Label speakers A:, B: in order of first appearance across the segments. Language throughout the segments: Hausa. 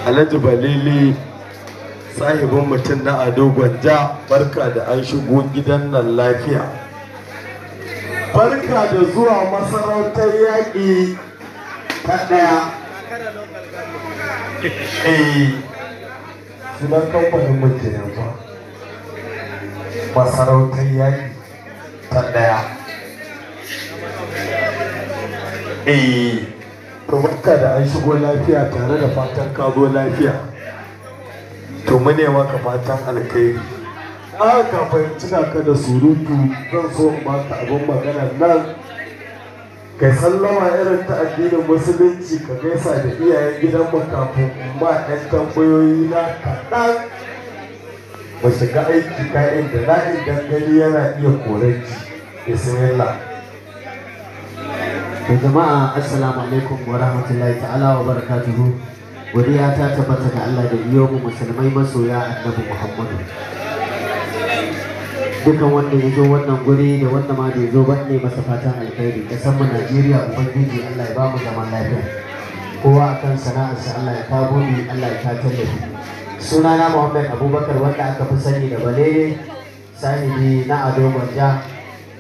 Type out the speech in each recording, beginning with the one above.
A: Alhaji Balele, sahibin mutum na Ado Gwanja, barka da an shigo gidan nan lafiya. Barka da zuwa masarautar yaƙi ta ɗaya. Eh, sunan kamfanin mu kenan ba. Masarautar yaƙi ta ɗaya. Eh, to barka da an shigo lafiya tare da fatan ka zo lafiya. To mu ne maka fatan alkhairi. A kafin cika ka da surutu, zan so in baka abin magana nan. Kai sallama irin ta addinin Musulunci, ka gaisa da iyayen gidanmu kafin in ma 'yan tambayoyi na kaɗan. Mu shiga aiki ka'in da na'in dangane yana iya koranci. Bismillah.
B: To jama'a, assalamu alaikum wa rahmatullahi ta'ala wa barakatuhu. Godiya ta tabbata ga Allah da iyo mu musulmai masoya Annabi Muhammadu. Dukan wanda ya zo wannan guri da wanda ma bai zo ba ne masa fatan alkhairi. Kasar mu Najeriya, Ubangiji Allah ya ba mu zaman lafiya. Kowa akan sana'arsa Allah ya kawo ni, Allah ya ka tallafi. Sunana Muhammad Abubakar, wanda aka fi sani da Balele, sahibi na Ado Gwanja,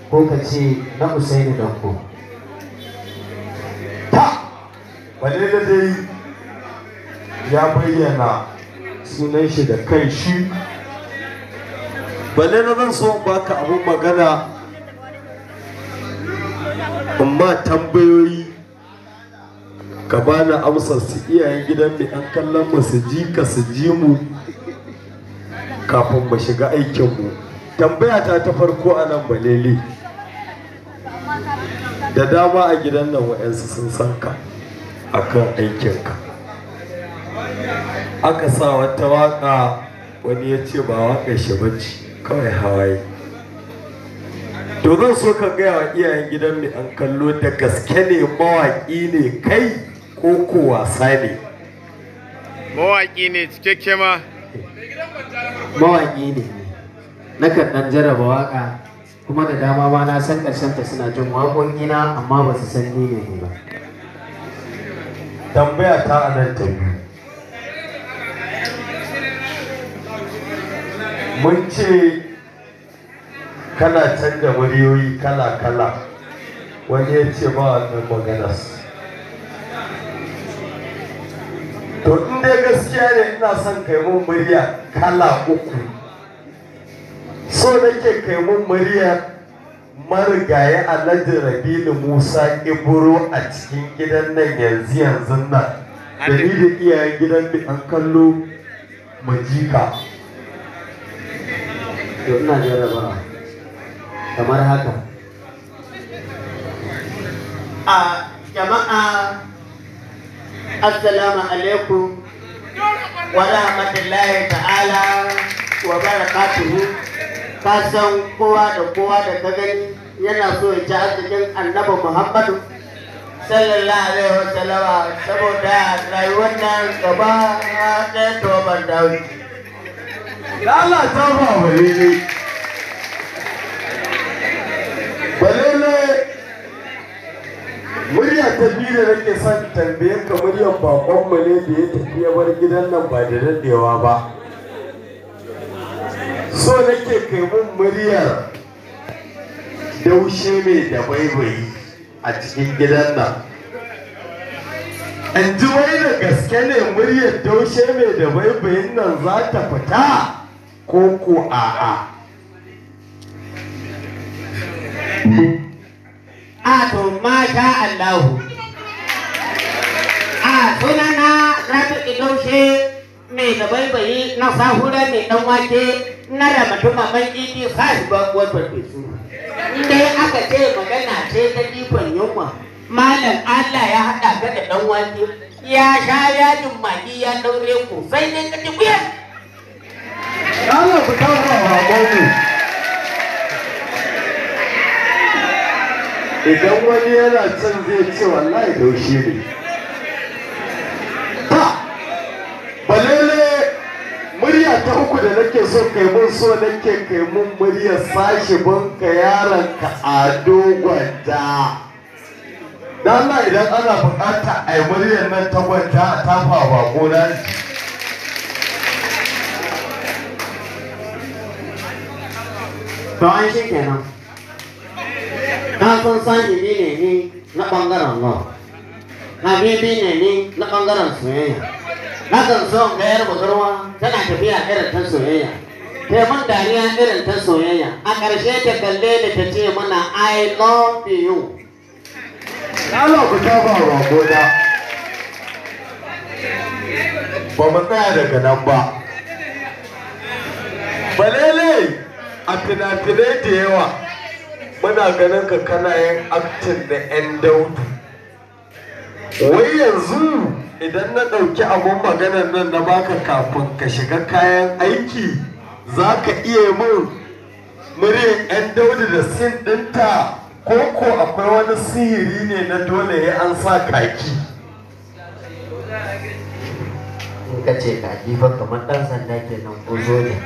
B: ko ka ce na Usaini Danko.
A: Ta! Balele dai ya bayyana sunan shi da kan shi. Balele, zan so in baka abun magana, amma tambayoyi ka bani amsar su, iyayen gidan mai an kallon mu su ji ka su ji mu kafin mu shiga aikinmu. Tambaya ta ta farko a nan, Balele, da dama a gidan nan wa'yansu sun san ka akan aikinka. Aka sa wata waka, wani ya ce ba waƙar shi bace, kawai hawaye. To zan so ka gaya wa iyayen gidan mai an kallo, da gaske ne mawaƙi ne kai ko ko wasa ne?
C: Mawaƙi ne cikakke ma.
B: Mawaƙi ne. Nakan ɗan jarraba waƙa, kuma da dama ma na san ƙarshen ta suna jin waƙoƙina amma ba su san ni ne ba.
A: Tambaya ta a nan ta biyu, mun ce kana canja muryoyi kala-kala, wani ya ce ba wannan maganar. To in dai gaskiya ne, ina son kai mun murya kala uku. So nake kai mun murya marigayi Alhaji Rabilu Musa Ibro a cikin gidan nan yanzu yanzu nan, da ni da iyayen gidan bi an kallo majika.
B: To ina jarrabawa kamar haka.
D: A jama'a, assalamu alaikum wa rahmatullahi ta'ala wa barakatuhu. Ka san kowa da kowa da ka gani yana so ya ci arzikin Annabi Muhammadu sallallahu alaihi wa sallama, saboda rayuwar nan gaba ɗaya toban dawo.
A: Lalata ba Balele. Balele, murya ta biyu da nake son tambaye ka, muryar bakon mu ne da ya tafi ya bar gidan nan ba da daɗewa ba. So nake kai mun muryar Daushe mai da baibayi a cikin gidan nan. In ji wai da gaske ne muryar Daushe mai da baibayin nan za ta fita ko ko a'a?
D: A to masha Allahu. A sunana Rabi'u Daushe mai da baibayi na sahura mai dan wake na Ramatu maman Idi, sahiban uwar farfesu. In dai aka ce magana ce ta jifan yunwa, malam, Allah ya haɗa ka da dan wake ya sha yajin magi ya ɗaure ku, sai dai ka ji wuyan.
A: Allah ku tafa wa bakonmu. Idan wani yana can zai ce wallahi Daushe ne. Ta! Balele, murya ta uku da nake so kai mun, so nake kai mun murya sashibin ka, yaron ka Ado Gwanja. Dan Allah, idan ana bukata a yi muryar nan ta Gwanja, a tafa bako na.
B: To an shi kenan. Ka san sahibi ne ni na ɓangaren law. Habibi ne ni na ɓangaren soyayya. Na kan so in ga yar budurwa tana tafiya irin ta soyayya. Taimun dariya irin ta soyayya. A ƙarshe ta kalle ni ta ce mana I love you.
A: Allah ku tafa wa gona. Ba mu tsaya daga nan ba. Balele a fina-finai da yawa muna ganin ka kana yin aktin da 'yan daudu. Wai yanzu idan na ɗauki abun maganar nan na baka kafin ka shiga kayan aiki za ka iya mun muryar 'yan daudu da sin ɗinta ko ko akwai wani sihiri ne na dole ya an sa kaki.
B: In ka ce kaki fa kamar ɗan sanda kenan ko soja.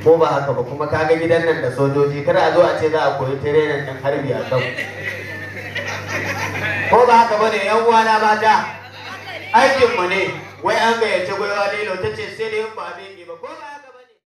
B: Ko ba haka ba kuma kaga gidan nan da sojoji kada a zo a ce za a koyi tirenin ɗin harbi a kan. Ko ba haka ba ne ‘yan uwana mata aikinmu ne wai an gayyaci gwaiwa lilo ta ce sai dai in ba a miƙe ba ko ba haka.